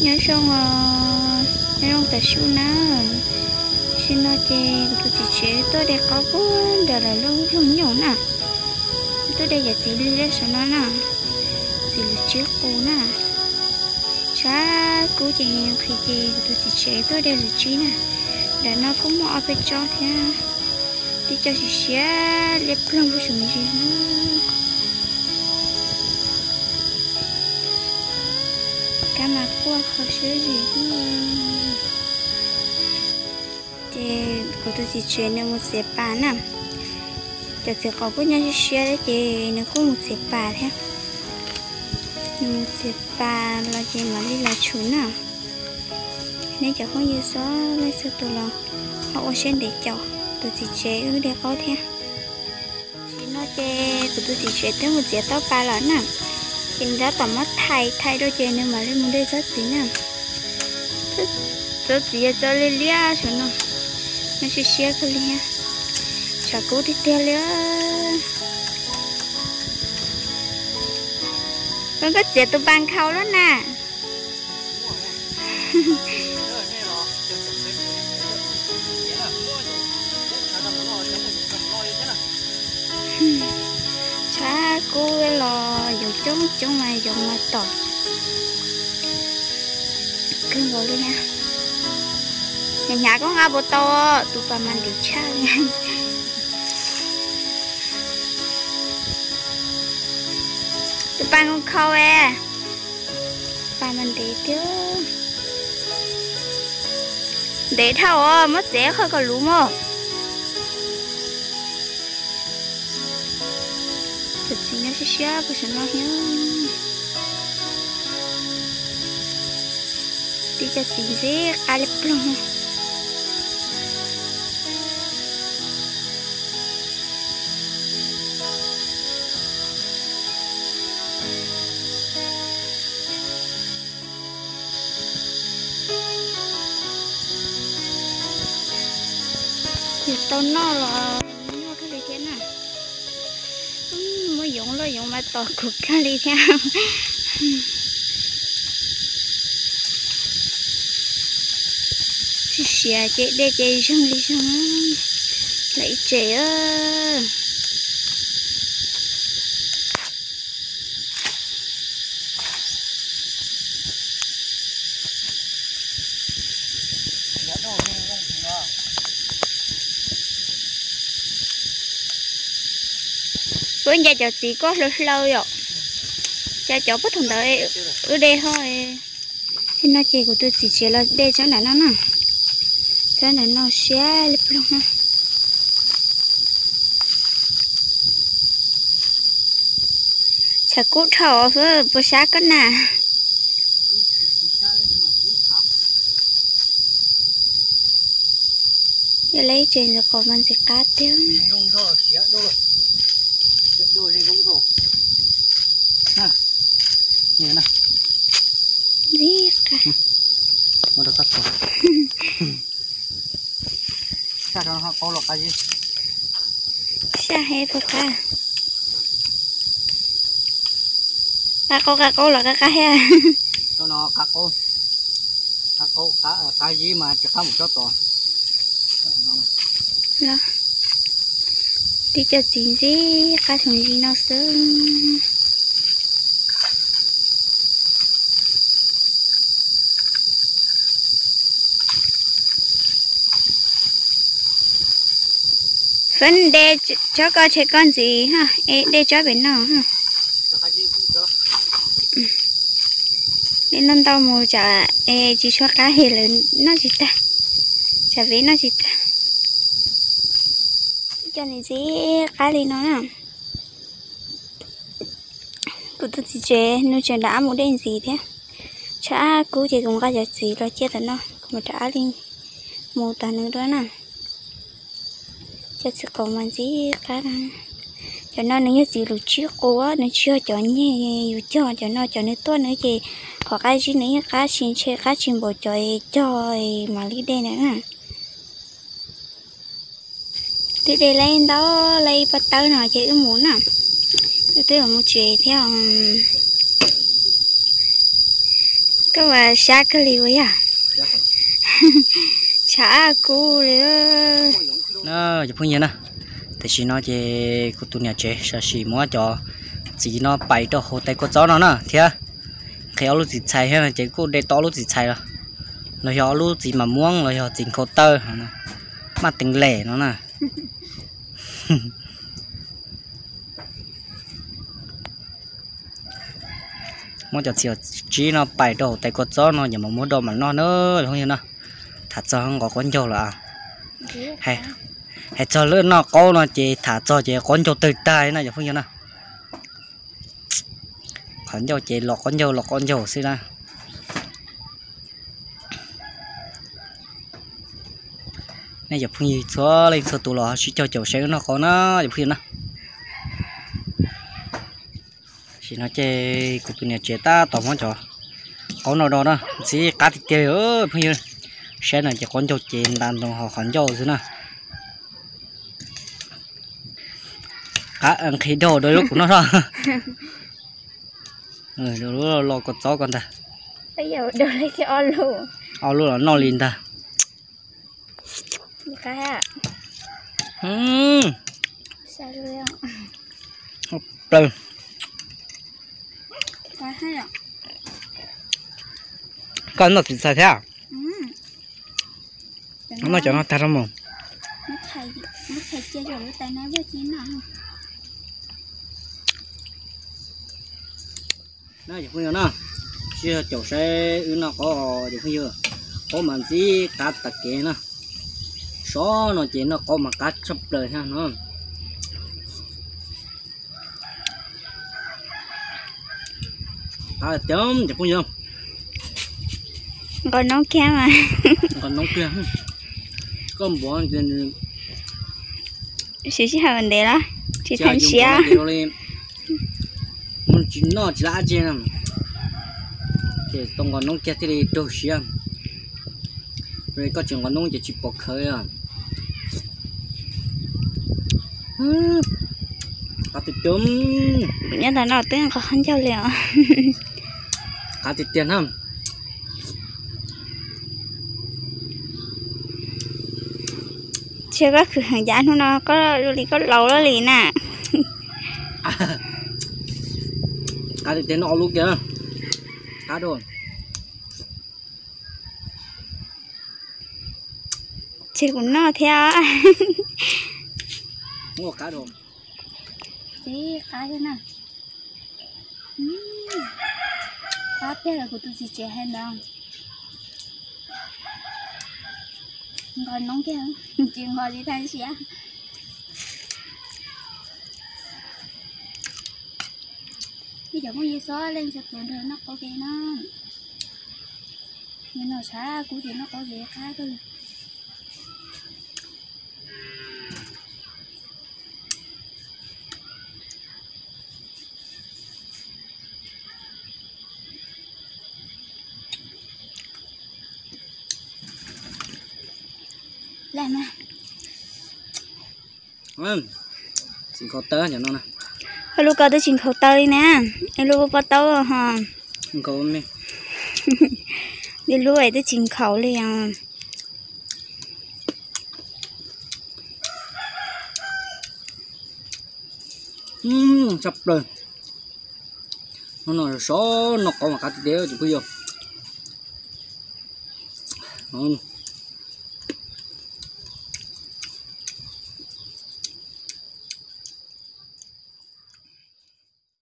Nyob zoo os, nyob zoo tam su na. Tam sim no ces kuv tus txiv tsev tuaj de qaub puag nram lawv lub loog nyoog na. Tuaj de cov txiv lig lej saum no na, txiv lwm tsib qus na. Tshav kub ces nqhis ces kuv tus txiv tsev tuaj de lwm tsib na. Nram no kuj muaj ob peb tsob thiab. Tib co siav siav liab ploog lub xyoo ntsis. Kab mas quaj qhov siab zim. Ces kuv tus txiv tsev nws mus txiav pas na. Cov txiv qaub kuj nyob siab siab ces nws kuj mus txiav pas thiab. Nws mus txiav pas los ces mam li los tshum na. Nej cov phooj ywg txhua leej txhua tus los ho ua siab ntev caum tus txiv tsev wb de qaub thiab. Tam sim no ces kuv tus txiv tsev twb mus txiav tau pas lawm na. Ces nws tab tom muab thais thais rau ces nws mam li mus de tsob txiv na. Tsob txiv yog tsob liab liab saum no, nyob siab siab kawg li thiab. Tshav kub tiag tiag li. Koj, koj txiav tus pas nkhaus lawm na. Tshav kub los yoov coob coob mas yoov mas tom kawg nkaus li thiab. Hnyav hnyav koj nqa puas tau, tus pas mas ntev tshaj li. Tus pas nkhaus nkhaus es, pas mas ntev tiag. Ntev dhau os, muab txiav qhov kom luv mog. Cov txiv nyob siab siab puag saum no thiab. Tib co txiv ntxim qab liab ploog. Yog tau noj los nyuaj kawg li thiab na. Muab yoov loj yoov mas tom kuv kawg li thiab. Tsis siav ces dej ces zeeg li zeeg lawm ib tsev. Puab ncaim cov txiv kuj hlaws hlaws yom. Cas cov puag thaum ntawd wb de ho. Txij no ces kuv tus txiv tsev los de tsob ntawm no na. Tsob ntawm no siab li ploog na. Tshav kub dhau puas sab koj na. Yog lawv ib tsev ntxim qos mas ntxim qab tiag. Ntxim qab. Saj heev puas qab. Qab qaub qab qaub los qab qab thiab. Qab qaub, qab zib mas tsis qab mus tsob tod. Tib co txiv ntxim qab xyoo zis no xwb. Fab de tsob ko tseg ko ntxiv, es de tsob pem no. De ntau ntau mus tsam es tsis tshua qab es lawv noj tsis tag, tsam peb noj tsis tag. Ib co ntxim qab li no na. Kuv tus txiv tsev nws tseem rov qab mus de ntxiv thiab. Tshav kub ces kuv nqa cov txiv los cia tom no, kuv mam rov qab li mus tom nws dua na. Cov txiv qaub mas ntxim qab. Cov no nws yog txiv lus tsib qus, nws tsis yog cov nyeg yus cog. Cov no cov nws tuaj nws ces qhov qab zib nws yeej qab tsis ntshe qab tsis npaum cov cog mam li de na. Twb de lawm ntau, lawm ib pob tawb no ces wb mus na. Wb twb mus tsev thiab. Koj mas sab kawg li ua yog. Tshav kuv li. Cov phooj ywg na, tam sim no ces kuv tus niam tsev sam sim muab cov txiv no pais rau hauv tais kua txob no na thiab. Nqhis ob lub txiv txhais thiab no ces kuj de tau ob lub txiv txhais los, los yog ob lub txiv mas muab los yog txiv nkhaus taw, maj teev lem no na. Muab cov txiv tsib no pais rau hauv tais kua txob no ces mam muab do mam noj na cov phooj ywg na. Tham txog nqos qaub ncaug los, hais txog lawm noj qaub no ces tham txog ces qaub ncaug tawg tag na cov phooj ywg na. Qhov ncauj ces los qaub ncaug los qaub ncaug xwb na. Nej cov phooj ywg txhua leej txhua tus los sib caug caum saib wb noj qaub na cov phooj ywg na. Tam sim no ces kuv tus niam tsev tab tom muab cov qaub no do na, ntxim qab tiag tiag li phooj ywg. Saib no ces qaub ncaug ces ntas ntoo ho qhov ncauj xwb na. Qab nqhis dhau rau lub kuv noj soj. Lub los kua txob ko ntag. Ob lub los noj li ntag. Plaws. Koj noj txiv txhais thiab? Noj cov no tag rau mus. Cov phooj ywg na, sib caum saib wb noj qaub cov phooj ywg. Qaub mas ntxim qab tas kev na. Sov no ces noj qaub mas qab tshaj plaws thiab no. Qab tiag cov phooj ywg. Nqos noob kiag mas. Nqos noob kiag. Koj npuav siv sij hawm ntev los tsis tag siab. Tsis noj tsis lab tseg na, ces tau nqos noob kiag thiaj li raug siab. Koj tsis nqos noob ces tsis pom khawv. Qab tiag tiag. Kuv nyob ntawm no twb nqos qaub ncaug li os. Qab tiag tiag na. Tsis koj khwv heev cas hnub no koj zoo li koj laus lawm li na. Qab tiag tiag, noj ob lub kiag. Qab dua. Ces kuv noj thiab. Qab thiab na. Qab tiag los kuv tus txiv tsev hais ntawd. Nqos noob kiag, tsis nqos tsis tag siab. Nej cov phooj ywg txhua leej txhua tus nrog noj qaub ke na. Nws noj sab kub ces noj qaub ces qab kawg li. Txiv nkhaus taw cov no na. Ib lub ko twb tsis nkhaus taw li na, ib lub pob taub ho. Ib lub twb tsis nkhaus li os. Tshaj plaws. Hnub no sov noj qaub mas qab tiag tiag cov phooj ywg.